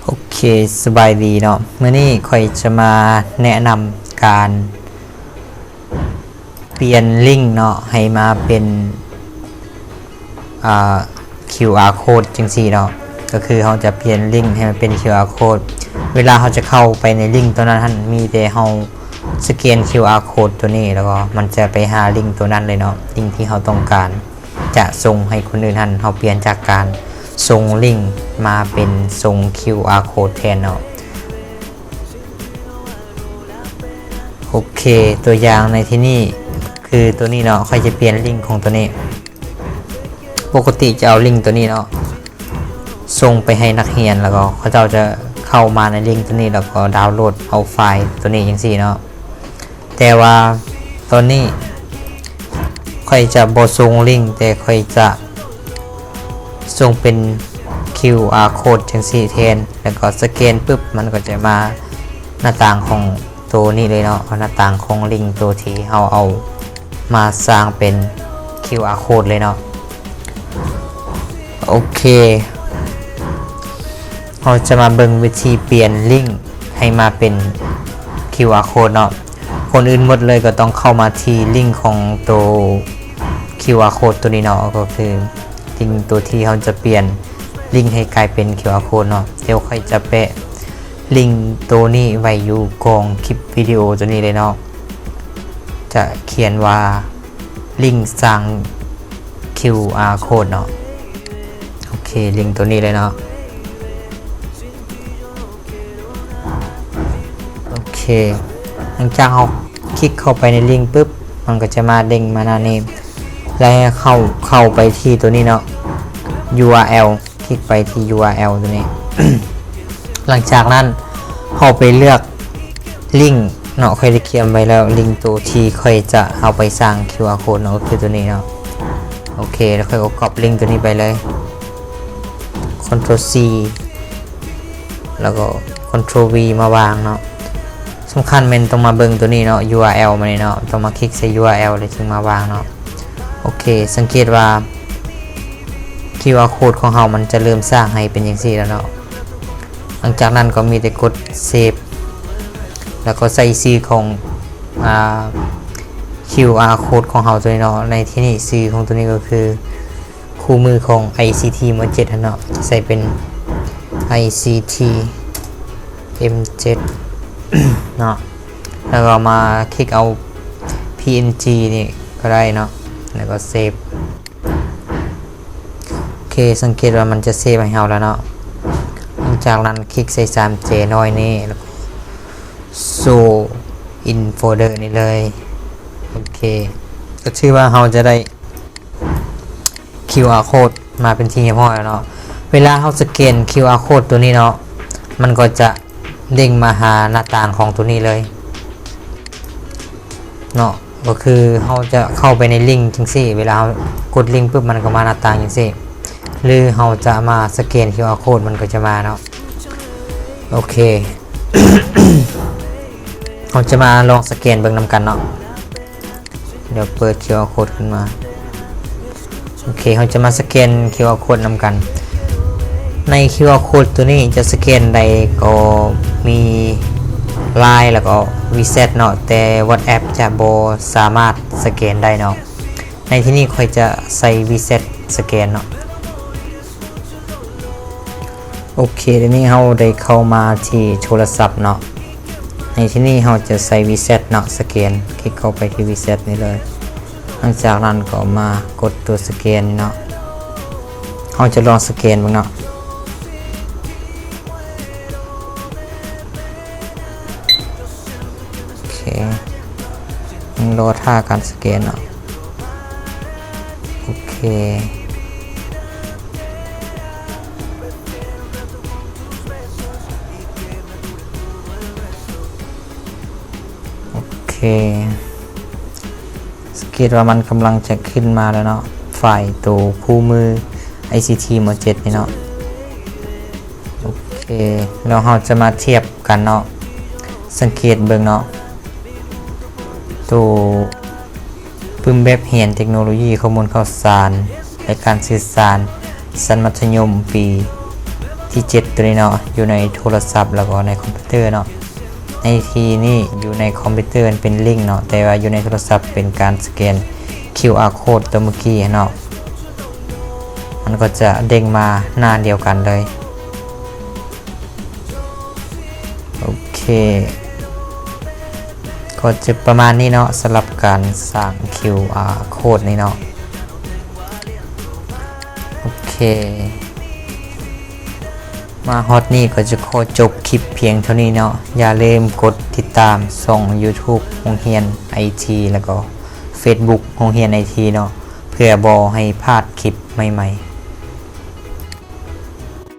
ໂອເຄ ສະບາຍດີເນາະ, ມື້ນີ້ຂ້ອຍຈະມາແນະນຳການປ່ຽນລິ້ງເນາະ ໃຫ້ມາເປັນ ອ່າ ຄິວອາໂຄດຈັ່ງຊີ້ເນາະ, ກໍຄືເຮົາຈະປ່ຽນລິ້ງໃຫ້ມັນເປັນຄິວອາໂຄດ. ເວລາເຮົາຈະເຂົ້າໄປໃນລິ້ງຕົວນັ້ນຫັ້ນ ມີແຕ່ເຮົາສະແກນຄິວອາໂຄດຕົວນີ້ ແລ້ວກໍມັນຈະໄປຫາລິ້ງຕົວນັ້ນເລີຍເນາະ, ລິ້ງທີ່ເຮົາຕ້ອງການ ຈະສົ່ງໃຫ້ຄົນອື່ນຫັ້ນ ເຮົາປ່ຽນຈາກການສົ່ງລິ້ງມາເປັນສົ່ງຄິວອາໂຄດແທນເນາະ. ໂອເຄ ຕົວຢ່າງໃນທີ່ນີ້ຄືຕົວນີ້ເນາະ, ຂ້ອຍຈະປ່ຽນລິ້ງຂອງຕົວນີ້. ປົກກະຕິຈະເອົາລິ້ງຕົວນີ້ເນາະ ສົ່ງໄປໃຫ້ນັກຮຽນ ແລ້ວກໍເຂົາເຈົ້າຈະເຂົ້າມາໃນລິ້ງຕົວນີ້ ແລ້ວກໍດາວໂຫຼດເອົາໄຟລ໌ຕົວນີ້ຈັ່ງຊີ້ເນາະ. ແຕ່ວ່າຕອນນີ້ຂ້ອຍຈະບໍ່ສົ່ງລິ້ງ, ແຕ່ຂ້ອຍຈະສົ່ງເປັນຄິວອາໂຄດຈັ່ງຊີ້ແທນ, ແລ້ວກໍສະແກນປຶບ ມັນກໍຈະມາໜ້າຕ່າງຂອງໂຕນີ້ເລີຍເນາະ, ໜ້າຕ່າງຂອງລິ້ງໂຕທີ່ເຮົາເອົາມາສ້າງເປັນຄິວອາໂຄດເລີຍເນາະ. ໂອເຄ ເຮົາຈະມາເບິ່ງວິທີປ່ຽນລິ້ງໃຫ້ມາເປັນຄິວອາໂຄດເນາະ. ກ່ອນອື່ນໝົດເລີຍກໍຕ້ອງເຂົ້າມາທີ່ລິ້ງຂອງໂຕຄິວອາໂຄດໂຕນີ້ເນາະ, ກໍຄືລິ້ງໂຕທີ່ເຮົາຈະປ່ຽນລິ້ງໃຫ້ກາຍເປັນຄິວອາໂຄດເນາະ. ດຽວຂ້ອຍຈະແປະລິ້ງໂຕນີ້ໄວ້ຢູ່ກ້ອງຄລິບວິດີໂອໂຕນີ້ເລີຍເນາະ, ຈະຂຽນວ່າ ລິ້ງສ້າງຄິວອາໂຄດເນາະ. ໂອເຄ ລິ້ງໂຕນີ້ເລີຍເນາະ. ໂອເຄ ຫຼັງຈາກເຮົາຄລິກເຂົ້າໄປໃນລິ້ງປຶບ ມັນກໍຈະມາເດັ້ງມາໜ້ານີ້ ແລ້ວໃຫ້ເຮົາເຂົ້າໄປທີ່ໂຕນີ້ເນາະ ຢູອາແອລ ຄລິກໄປທີ່ຢູອາແອລໂຕນີ້. ຫຼັງຈາກນັ້ນເຮົາໄປເລືອກລິ້ງເນາະ, ຂ້ອຍໄດ້ຂຽນໄວ້ແລ້ວ ລິ້ງໂຕທີ່ຂ້ອຍຈະເອົາໄປສ້າງຄິວອາໂຄດເນາະ ກໍຄືໂຕນີ້ເນາະ. ໂອເຄ ແລ້ວຂ້ອຍກໍກັອບລິ້ງໂຕນີ້ໄປເລີຍ ຄອນໂທຣຊີ ແລ້ວກໍຄອນໂທຣວີ ມາວາງເນາະ. ສຳຄັນແມ່ນຕ້ອງມາເບິ່ງໂຕນີ້ເນາະ ຢູອາແອລ ມານີ້ເນາະ, ຕ້ອງມາຄລິກໃສ່ຢູອາແອລ ແລ້ວຈຶ່ງມາວາງເນາະ. ໂອເຄ ສັງເກດວ່າຄິວອາໂຄດຂອງເຮົາມັນຈະເລີ່ມສ້າງໃຫ້ເປັນຈັ່ງຊີ້ແລ້ວເນາະ. ຫຼັງຈາກນັ້ນກໍມີແຕ່ກົດເຊບ ແລ້ວກໍໃສ່ຊື່ຂອງ ອ່າ ຄິວອາໂຄດຂອງເຮົາໂຕນີ້ເນາະ. ໃນທີ່ນີ້ຊື່ຂອງໂຕນີ້ກໍຄື ຄູ່ມືຂອງໄອຊີທີມໍເຈັດຫັ້ນເນາະ, ຈະໃສ່ເປັນໄອຊີທີເອັມເຈັດເນາະ, ແລ້ວກໍມາຄລິກເອົາພີເອັນຈີນີ້ກໍໄດ້ເນາະ, ແລ້ວກໍເຊບ. ໂອເຄ ສັງເກດວ່າມັນຈະເຊບໃຫ້ເຮົາແລ້ວເນາະ. ຫຼັງຈາກນັ້ນຄລິກໃສ່ສາມແຈນ້ອຍນີ້ ແລ້ວກໍໂຊອິນໂຟເດີນີ້ເລີຍ. ໂອເຄ ກໍຖືວ່າເຮົາຈະໄດ້ ຄິວອາໂຄດມາເປັນທີ່ຮຽບຮ້ອຍແລ້ວເນາະ. ເວລາເຮົາສະແກນຄິວອາໂຄດໂຕນີ້ເນາະ ມັນກໍຈະເດ້ງມາຫາໜ້າຕ່າງຂອງໂຕນີ້ເລີຍເນາະ, ກໍຄືເຮົາຈະເຂົ້າໄປໃນລິ້ງຈັ່ງຊີ້, ເວລາເຮົາກົດລິ້ງປຶບ ມັນກໍມາໜ້າຕ່າງຈັ່ງຊີ້, ຫຼືເຮົາຈະມາສະແກນຄິວອາໂຄດ ມັນກໍຈະມາເນາະ. ໂອເຄ ເຮົາຈະມາລອງສະແກນເບິ່ງນຳກັນເນາະ. ດຽວເປີດຄິວອາໂຄດຂຶ້ນມາ. ໂອເຄ ເຮົາຈະມາສະແກນຄິວອາໂຄດນຳກັນ. ໃນຄິວອາໂຄດໂຕນີ້ຈະສະແກນໄດ້ກໍມີ ລາຍ ແລ້ວກໍວີແຊັດເນາະ, ແຕ່ວັອດແອັບຈະບໍ່ສາມາດສະແກນໄດ້ເນາະ. ໃນທີ່ນີ້ຂ້ອຍຈະໃຊ້ວີແຊັດສະແກນເນາະ. ໂອເຄ ດຽວນີ້ເຮົາໄດ້ເຂົ້າມາທີ່ໂທລະສັບເນາະ. ໃນທີ່ນີ້ເຮົາຈະໃຊ້ວີແຊັດເນາະ ສະແກນ, ຄລິກເຂົ້າໄປທີ່ວີແຊັດນີ້ເລີຍ. ຫຼັງຈາກນັ້ນກໍມາກົດຕົວສະແກນນີ້ເນາະ. ເຮົາຈະລອງສະແກນເບິ່ງເນາະ. ໂອເຄ ຍັງລໍຖ້າການສະແກນເນາະ. ໂອເຄ ໂອເຄ ສັງເກດວ່າມັນກຳລັງຈະຂຶ້ນມາແລ້ວເນາະ, ໄຟລ໌ໂຕຄູ່ມືໄອຊີທີມໍເຈັດນີ້ເນາະ. ໂອເຄ ແລ້ວເຮົາຈະມາທຽບກັນເນາະ, ສັງເກດເບິ່ງເນາະ ໂຕປຶ້ມແບບຮຽນເຕັກໂນໂລຢີຂໍ້ມູນຂ່າວສານ ແລະ ການສື່ສານ ຊັ້ນມັດທະຍົມປີ ທີເຈັດ ຕົວນີ້ເນາະ ຢູ່ໃນໂທລະສັບ ແລ້ວກໍໃນຄອມພິວເຕີເນາະ. ໃນທີ່ນີ້ຢູ່ໃນຄອມພິວເຕີເປັນລິ້ງເນາະ ແຕ່ວ່າຢູ່ໃນໂທລະສັບເປັນການສະແກນຄິວອາໂຄດຕົວເມື່ອກີ້ເນາະ. ມັນກໍຈະເດ້ງມາໜ້າດຽວກັນເລີຍ. ໂອເຄ ກໍຈະປະມານນີ້ເນາະ ສຳລັບການສ້າງຄິວອາໂຄດນີ້ເນາະ. ໂອເຄ ມາຮອດນີ້ກໍຈະຂໍຈົບຄລິບພຽງເທົ່ານີ້ເນາະ. ຢ່າລືມກົດຕິດຕາມຊ່ອງຢູທູບໂຮງຮຽນໄອທີ ແລ້ວກໍເຟສບຸກໂຮງຮຽນໄອທີເນາະ ເພື່ອບໍ່ໃຫ້ພາດຄລິບໃໝ່ໆ.